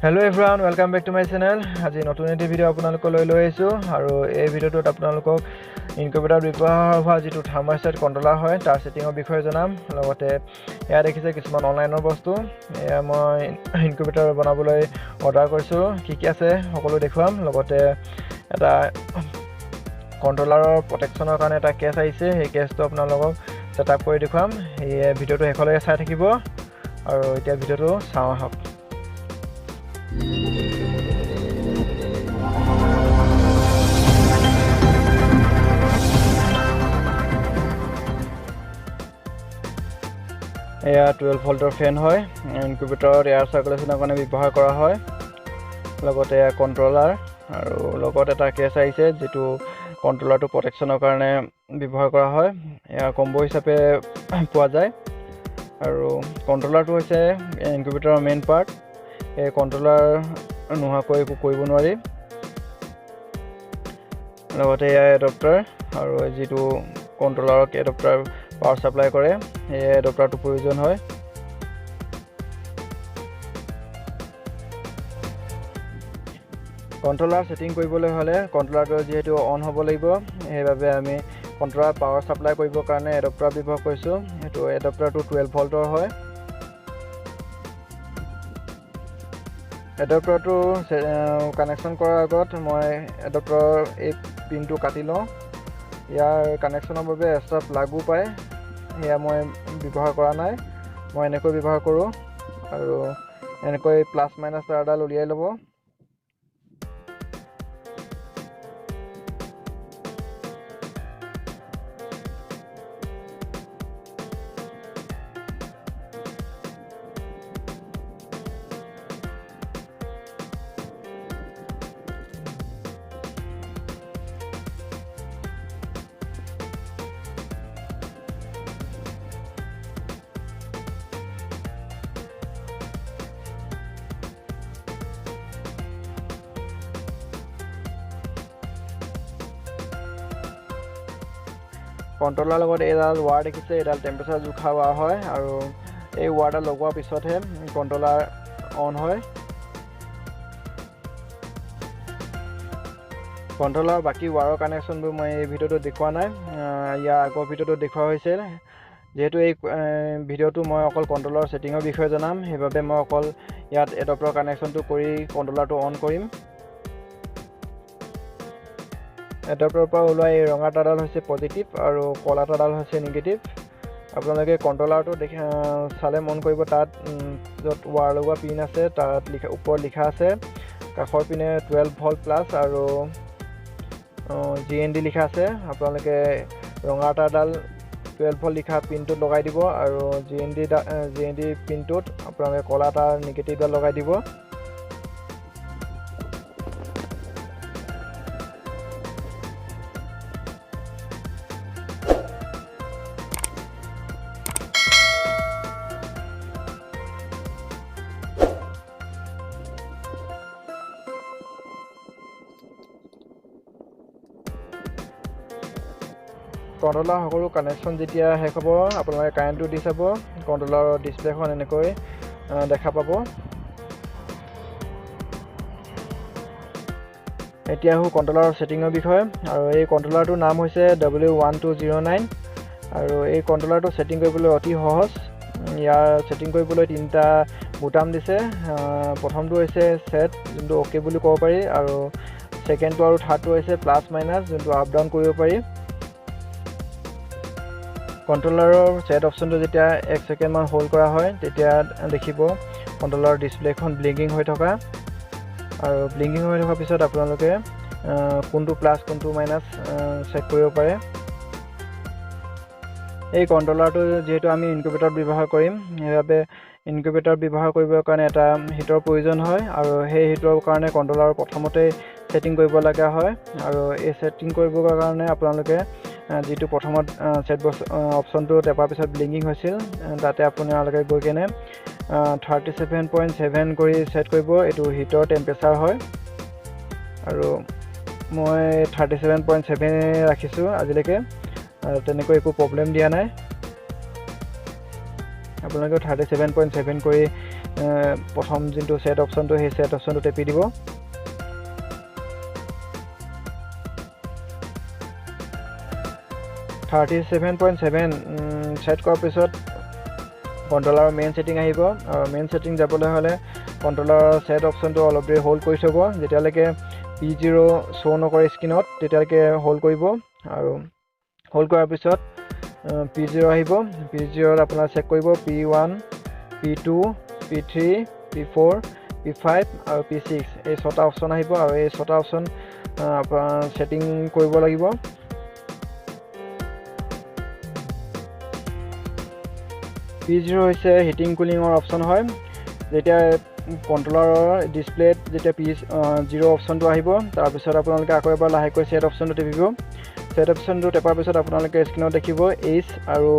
Hello everyone, welcome back to my channel. আজি নতুন এটি ভিডিঅ' আপোনালোকলৈ লৈ আহিছোঁ আৰু এই ভিডিঅ'টোত আপোনালোকক ইনকিউবেটৰত ব্যৱহাৰ হোৱা যিটো থাৰ্মোষ্টেট কণ্ট্ৰলাৰ হয়, তাৰ ছেটিঙৰ বিষয়ে জনাম। লগতে এয়া দেখিছে কিছুমান অনলাইনৰ বস্তু, এয়া মই ইনকিউবেটৰ বনাবলৈ অৰ্ডাৰ কৰিছোঁ, কি কি আছে সকলো দেখুৱাম। লগতে এটা কণ্ট্ৰলাৰৰ প্ৰটেকশ্যনৰ কাৰণে এটা কেছ আহিছে, সেই কেছটো আপোনালোকক ছেট আপ কৰি দেখুৱাম। সেয়ে ভিডিঅ'টো শেষলৈকে চাই থাকিব আৰু এতিয়া ভিডিঅ'টো চাওঁ আহক। এয়া 12 ভল্টৰ ফেন হয়, ইনকিউবেটৰত এয়াৰ চাৰ্কুলেশ্যনৰ কাৰণে ব্যৱহাৰ কৰা হয়। লগতে এয়া কণ্ট্ৰলাৰ আৰু লগত এটা কেছ আহিছে, যিটো কণ্ট্ৰলাৰটো প্ৰটেকশ্যনৰ কাৰণে ব্যৱহাৰ কৰা হয়। এয়া কম্ব' হিচাপে পোৱা যায়। আৰু কণ্ট্ৰলাৰটো হৈছে ইনকিউবেটৰৰ মেইন পাৰ্ট। এই কণ্ট্ৰলাৰ নোহোৱাকৈ একো কৰিব নোৱাৰি। লগতে এয়া এডপ্টাৰ আৰু যিটো কণ্ট্ৰলাৰক এডপ্টাৰ পাৱাৰ ছাপ্লাই কৰে, সেই এডপ্টাৰটো প্ৰয়োজন হয়। কণ্ট্ৰলাৰ ছেটিং কৰিবলৈ হ'লে কণ্ট্ৰলাৰটো যিহেতু অন হ'ব লাগিব, সেইবাবে আমি কণ্ট্ৰলাৰ পাৱাৰ ছাপ্লাই কৰিবৰ কাৰণে এডপ্টাৰ ব্যৱহাৰ কৰিছোঁ। সেইটো এডপ্টাৰটো 12 ভল্টৰ হয়। এডপ্টাৰটো কানেকশ্যন কৰাৰ আগত মই এডপ্টাৰৰ এই পিনটো কাটি লওঁ। ইয়াৰ কানেকশ্যনৰ বাবে এক্সট্ৰা প্লাগো পায়, সেয়া মই ব্যৱহাৰ কৰা নাই, মই এনেকৈ ব্যৱহাৰ কৰোঁ। আৰু এনেকৈ প্লাছ মাইনাছ তাঁৰডাল উলিয়াই ল'ব। কণ্ট্ৰলাৰ লগত এইডাল ৱায়াৰ দেখিছে, এইডাল টেম্পাৰেচাৰ জোখা ৱায়াৰ হয় আৰু এই ৱায়াৰডাল লগোৱাৰ পিছতহে কণ্ট্ৰলাৰ অন হয়। কণ্ট্ৰলাৰ বাকী ৱায়াৰৰ কানেকশ্যনবোৰ মই এই ভিডিঅ'টোত দেখুওৱা নাই, ইয়াৰ আগৰ ভিডিঅ'টোত দেখুওৱা হৈছিল। যিহেতু এই ভিডিঅ'টো মই অকল কণ্ট্ৰলাৰ ছেটিঙৰ বিষয়ে জনাম, সেইবাবে মই অকল ইয়াত এডপ্টাৰ কানেকশ্যনটো কৰি কণ্ট্ৰলাৰটো অন কৰিম। এডপ্টাৰৰ পৰা ওলোৱা এই ৰঙা তাঁৰডাল হৈছে পজিটিভ আৰু ক'লা তাঁৰডাল হৈছে নিগেটিভ। আপোনালোকে কণ্ট্ৰলাৰটো দেখি চালে মন কৰিব, তাত য'ত ৱায়াৰ লগোৱা পিন আছে তাত ওপৰত লিখা আছে, কাষৰ পিনে 12 ভল্ট প্লাছ আৰু জি এন ডি লিখা আছে। আপোনালোকে ৰঙা তাঁৰডাল 12 ভল্ট লিখা পিনটোত লগাই দিব আৰু জি এন ডি পিনটোত আপোনালোকে ক'লা তাঁৰ নিগেটিভডাল লগাই দিব। কণ্ট্ৰলাৰ সকলো কানেকশ্যন যেতিয়া শেষ হ'ব, আপোনালোকে কাৰেণ্টটো দি চাব, কণ্ট্ৰলাৰৰ ডিছপ্লেখন এনেকৈ দেখা পাব। এতিয়া আহোঁ কণ্ট্ৰলাৰৰ ছেটিঙৰ বিষয়ে। আৰু এই কণ্ট্ৰলাৰটোৰ নাম হৈছে ডাব্লিউ 1209 আৰু এই কণ্ট্ৰলাৰটো ছেটিং কৰিবলৈ অতি সহজ। ইয়াৰ ছেটিং কৰিবলৈ তিনিটা বুটাম দিছে। প্ৰথমটো হৈছে ছেট, যোনটো অ'কে বুলি ক'ব পাৰি, আৰু ছেকেণ্ডটো আৰু থাৰ্ডটো হৈছে প্লাছ মাইনাছ, যোনটো আপ ডাউন কৰিব পাৰি। কণ্ট্ৰলাৰৰ ছেট অপশ্যনটো যেতিয়া এক ছেকেণ্ডমান হোল্ড কৰা হয়, তেতিয়া দেখিব কণ্ট্ৰলাৰৰ ডিছপ্লেখন ব্লিংকিং হৈ থকা। আৰু ব্লিংকিং হৈ থকাৰ পিছত আপোনালোকে কোনটো প্লাছ কোনটো মাইনাছ চেক কৰিব পাৰে। এই কণ্ট্ৰলাৰটো যিহেতু আমি ইনকিউবেটৰত ব্যৱহাৰ কৰিম, সেইবাবে ইনকিউবেটৰ ব্যৱহাৰ কৰিবৰ কাৰণে এটা হিটৰ প্ৰয়োজন হয় আৰু সেই হিটৰ কাৰণে কণ্ট্ৰলাৰ প্ৰথমতে ছেটিং কৰিব লগা হয়। আৰু এই ছেটিং কৰিবৰ কাৰণে আপোনালোকে যিটো প্ৰথমত ছেট বক্স অপশ্যনটো টেপাৰ পিছত ব্লিংকিং হৈছিল, তাতে আপোনালোকে গৈ কেনে 37.7 কৰি ছেট কৰিব। এইটো হিটৰ টেম্পাৰেচাৰ হয় আৰু মই 37.7 ৰাখিছোঁ আজিলৈকে, তেনেকৈ একো প্ৰব্লেম দিয়া নাই। আপোনালোকেও 37.7 কৰি প্ৰথম যোনটো ছেট অপশ্যনটো, সেই ছেট অপশ্যনটো টেপি দিব। 37.7 ছেট কৰাৰ পিছত কণ্ট্ৰলাৰৰ মেইন ছেটিং আহিব। আৰু মেইন ছেটিং যাবলৈ হ'লে কণ্ট্ৰলাৰৰ ছেট অপশ্যনটো অলপ দেৰি হোল্ড কৰি থ'ব, যেতিয়ালৈকে P0 show নকৰে স্ক্ৰীণত তেতিয়ালৈকে হোল্ড কৰিব। আৰু হোল্ড কৰাৰ পিছত P0 আহিব। P0ত আপোনাৰ চেক কৰিব P1, P2, P3, P4, P5 আৰু P6, এই ছটা অপশ্যন আহিব। আৰু এই ছটা অপশ্যন আপোনাৰ ছেটিং কৰিব লাগিব। P0 হৈছে হিটিং কুলিঙৰ অপশ্যন হয়। যেতিয়া কণ্ট্ৰলাৰৰ ডিছপ্লেত যেতিয়া P0 অপশ্যনটো আহিব, তাৰপিছত আপোনালোকে আকৌ এবাৰ লাহেকৈ ছেট অপশ্যনটো টিপিব। ছেট অপশ্যনটো টেপাৰ পিছত আপোনালোকে স্ক্ৰীণত দেখিব এইচ আৰু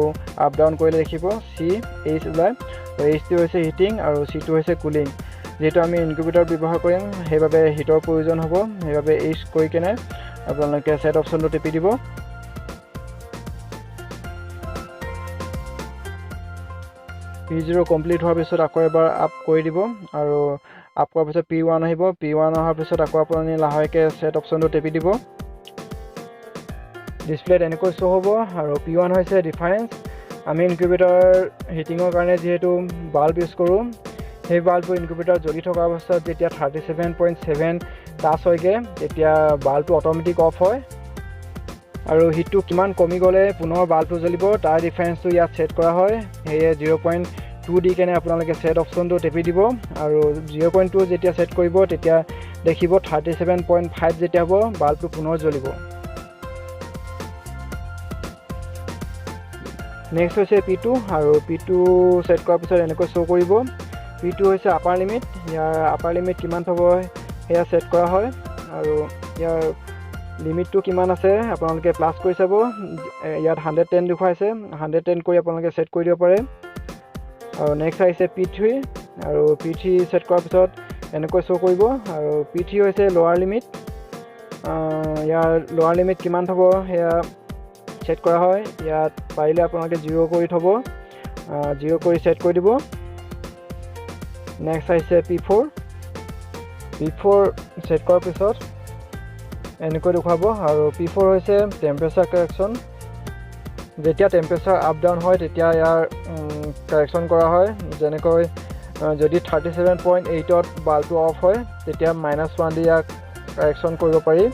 আপ ডাউন কৰিলে দেখিব চি এইচ ওলায়। এইচটো হৈছে হিটিং আৰু চিটো হৈছে কুলিং। যিহেতু আমি ইনকিউবেটৰ ব্যৱহাৰ কৰিম, সেইবাবে হিটৰ প্ৰয়োজন হ'ব, সেইবাবে এইচ কৰি কেনে আপোনালোকে ছেট অপশ্যনটো টিপি দিব। P0 complete হোৱাৰ পিছত আকৌ এবাৰ আপ কৰি দিব। আৰু আপ কৰাৰ পিছত P1 আহিব। P1 অহাৰ পিছত আকৌ আপুনি লাহেকৈ ছেট অপশ্যনটো টিপি দিব। ডিছপ্লেত এনেকৈ শ্ব' হ'ব। আৰু P1 হৈছে ডিফাৰেঞ্চ। আমি ইনকিউবেটৰ হিটিঙৰ কাৰণে যিহেতু বাল্ব ইউজ কৰোঁ, সেই বাল্বটো ইনকিউবেটৰ জ্বলি থকা অৱস্থাত যেতিয়া 37.7 টাচ হয়গৈ, তেতিয়া বাল্বটো অট'মেটিক অফ হয়। আৰু হিটটো কিমান কমি গ'লে পুনৰ বাল্বটো জ্বলিব তাৰ ডিফাৰেঞ্চটো ইয়াত ছেট কৰা হয়। সেয়ে 0.2 দি কেনে আপোনালোকে ছেট অপশ্যনটো টেপি দিব। আৰু 0.2 যেতিয়া ছেট কৰিব তেতিয়া দেখিব 37.5 যেতিয়া হ'ব বাল্বটো পুনৰ জ্বলিব। নেক্সট হৈছে P2। আৰু P2 set কৰাৰ পিছত এনেকৈ শ্ব' কৰিব। P2 হৈছে আপাৰ লিমিট। ইয়াৰ আপাৰ লিমিট কিমান থ'ব সেয়া ছেট কৰা হয়। আৰু ইয়াৰ লিমিটটো কিমান আছে আপোনালোকে প্লাছ কৰি চাব। ইয়াত 110 দেখুৱাইছে, 110 কৰি আপোনালোকে ছেট কৰি দিব পাৰে। আৰু নেক্সট আহিছে P3। আৰু P3 set কৰাৰ পিছত এনেকৈ শ্ব' কৰিব। আৰু P3 হৈছে লৱাৰ লিমিট। ইয়াৰ লৱাৰ লিমিট কিমান থ'ব সেয়া ছেট কৰা হয়। ইয়াত পাৰিলে আপোনালোকে 0 কৰি থ'ব, 0 কৰি ছেট কৰি দিব। নেক্সট আহিছে P4। P4 set কৰাৰ পিছত এনেকৈ দেখুৱাব। আৰু P4 হৈছে টেম্পাৰেচাৰ কাৰেকশ্যন। যেতিয়া টেম্পাৰেচাৰ আপ ডাউন হয় তেতিয়া ইয়াৰ কাৰেকশ্যন কৰা হয়। যেনেকৈ যদি 37.8ত বাল্বটো অফ হয় তেতিয়া -1 দি ইয়াক কাৰেকশ্যন কৰিব পাৰি।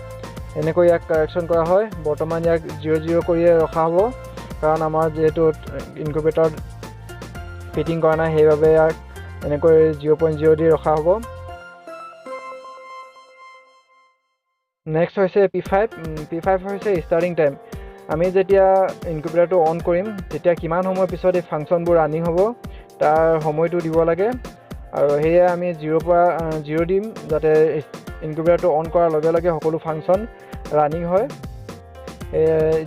এনেকৈ ইয়াক কাৰেকশ্যন কৰা হয়। বৰ্তমান ইয়াক 0.0 কৰিয়ে ৰখা হ'ব, কাৰণ আমাৰ যিহেতু ইনকিউবেটৰত ফিটিং কৰা নাই, সেইবাবে ইয়াক এনেকৈ 0.0 দি ৰখা হ'ব। নেক্সট হৈছে P5। P5 হৈছে ষ্টাৰ্টিং টাইম। আমি যেতিয়া ইনকিউবেটৰটো অন কৰিম তেতিয়া কিমান সময়ৰ পিছত এই ফাংচনবোৰ ৰানিং হ'ব তাৰ সময়টো দিব লাগে। আৰু সেয়ে আমি 0 পৰা 0 দিম, যাতে ইনকিউবেটৰটো অন কৰাৰ লগে লগে সকলো ফাংচন ৰানিং হয়।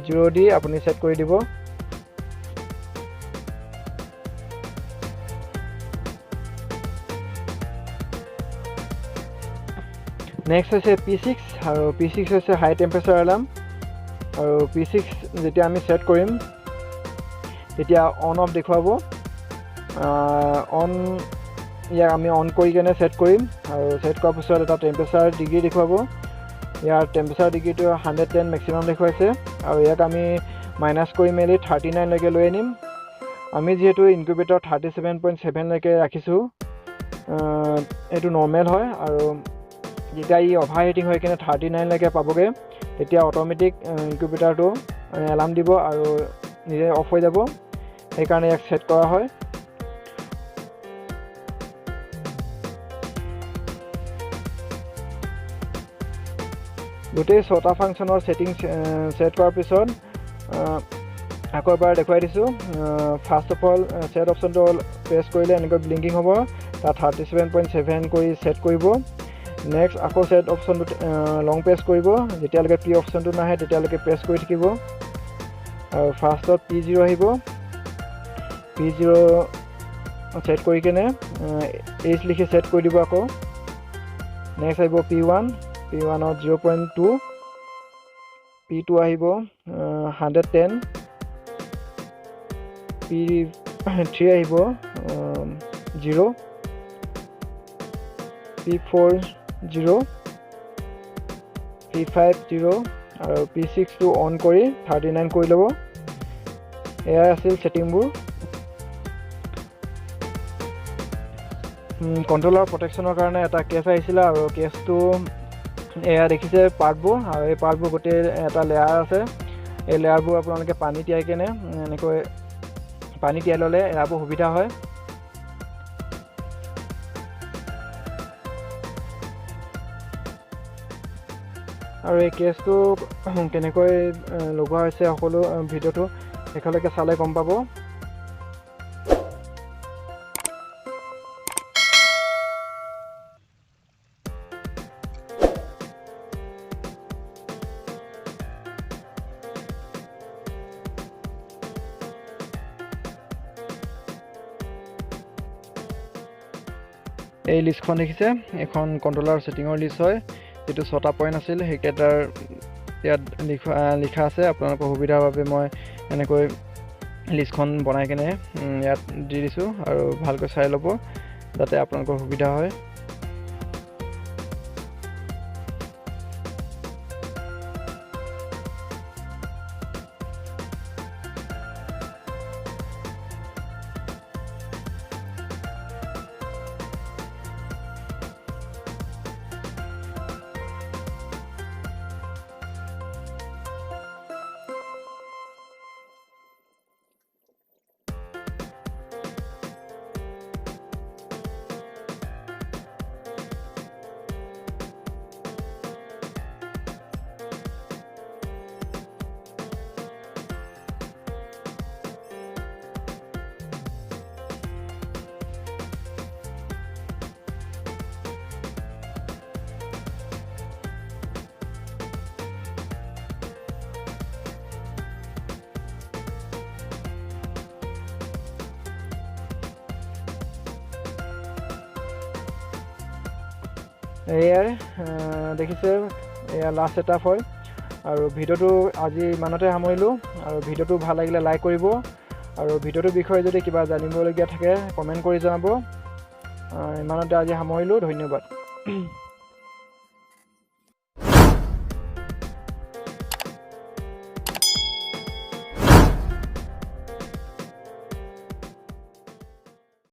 0 দি আপুনি ছেট কৰি দিব। নেক্সট হৈছে P6। আৰু P6 হৈছে হাই টেম্পাৰেচাৰ এলাৰ্ম। আৰু P6 যেতিয়া আমি ছেট কৰিম তেতিয়া অন অফ দেখুৱাব। অন ইয়াক আমি অন কৰি কেনে ছেট কৰিম। আৰু ছেট কৰাৰ পিছত এটা টেম্পাৰেচাৰ ডিগ্ৰী দেখুৱাব। ইয়াৰ টেম্পাৰেচাৰ ডিগ্ৰীটো 110 মেক্সিমাম দেখুৱাইছে। আৰু ইয়াক আমি মাইনাছ কৰি মেলি 39লৈকে লৈ আনিম। আমি যিহেতু ইনকিউবেটৰ 37.7লৈকে ৰাখিছোঁ, এইটো নৰ্মেল হয়। আৰু যেতিয়া ই অভাৰ হিটিং হৈ কিনে 39লৈকে পাবগৈ তেতিয়া অট'মেটিক ইনকিউবেটাৰটো এলাৰ্ম দিব আৰু নিজে অফ হৈ যাব। সেইকাৰণে ইয়াক ছেট কৰা হয়। গোটেই ছটা ফাংচনৰ ছেটিং ছেট কৰাৰ পিছত আকৌ এবাৰ দেখুৱাই দিছোঁ। ফাৰ্ষ্ট অফ অল ছেট অপশ্যনটো প্ৰেছ কৰিলে এনেকৈ ব্লিংকিং হ'ব, তাত 37.7 কৰি ছেট কৰিব। নেক্সট আকৌ ছেট অপশ্যনটো লং প্ৰেছ কৰিব, যেতিয়ালৈকে পি অপশ্যনটো নাহে তেতিয়ালৈকে প্ৰেছ কৰি থাকিব। আৰু ফাৰ্ষ্টত P0 আহিব, P0 set কৰি কেনে এইচ লিখি ছেট কৰি দিব। আকৌ নেক্সট আহিব P1, P1ত 0.2, P2 আহিব 110, P3 আহিব 0, P4 0, P5 0 আৰু P6টো অন কৰি 39 কৰি ল'ব। এয়াই আছিল ছেটিংবোৰ। কণ্ট্ৰলাৰ প্ৰটেকশ্যনৰ কাৰণে এটা কেছ আহিছিলে আৰু কেছটো এয়া দেখিছে পাৰ্টবোৰ, আৰু এই পাৰ্টবোৰ গোটেই এটা লেয়াৰ আছে। এই লেয়াৰবোৰ আপোনালোকে পানী তিয়াই কেনে এনেকৈ পানী তিয়াই ল'লে এৰাব সুবিধা হয়। আৰু এই কেছটো কেনেকৈ লগোৱা হৈছে সকলো ভিডিঅ'টো শেষলৈকে চালে গম পাব। এই লিষ্টখন দেখিছে, এখন কণ্ট্ৰলাৰ ছেটিঙৰ লিষ্ট হয়। যিটো 6টা পইণ্ট আছিল সেইকেইটাৰ ইয়াত লিখা আছে। আপোনালোকৰ সুবিধাৰ বাবে মই এনেকৈ লিষ্টখন বনাই কেনে ইয়াত দি দিছোঁ আৰু ভালকৈ চাই ল'ব যাতে আপোনালোকৰ সুবিধা হয়। এয়াই দেখিছে, এয়া লাষ্ট ছেটআপ হয়। আৰু ভিডিঅ'টো আজি ইমানতে সামৰিলোঁ। আৰু ভিডিঅ'টো ভাল লাগিলে লাইক কৰিব, আৰু ভিডিঅ'টোৰ বিষয়ে যদি কিবা জানিবলগীয়া থাকে কমেণ্ট কৰি জনাব। ইমানতে আজি সামৰিলোঁ, ধন্যবাদ।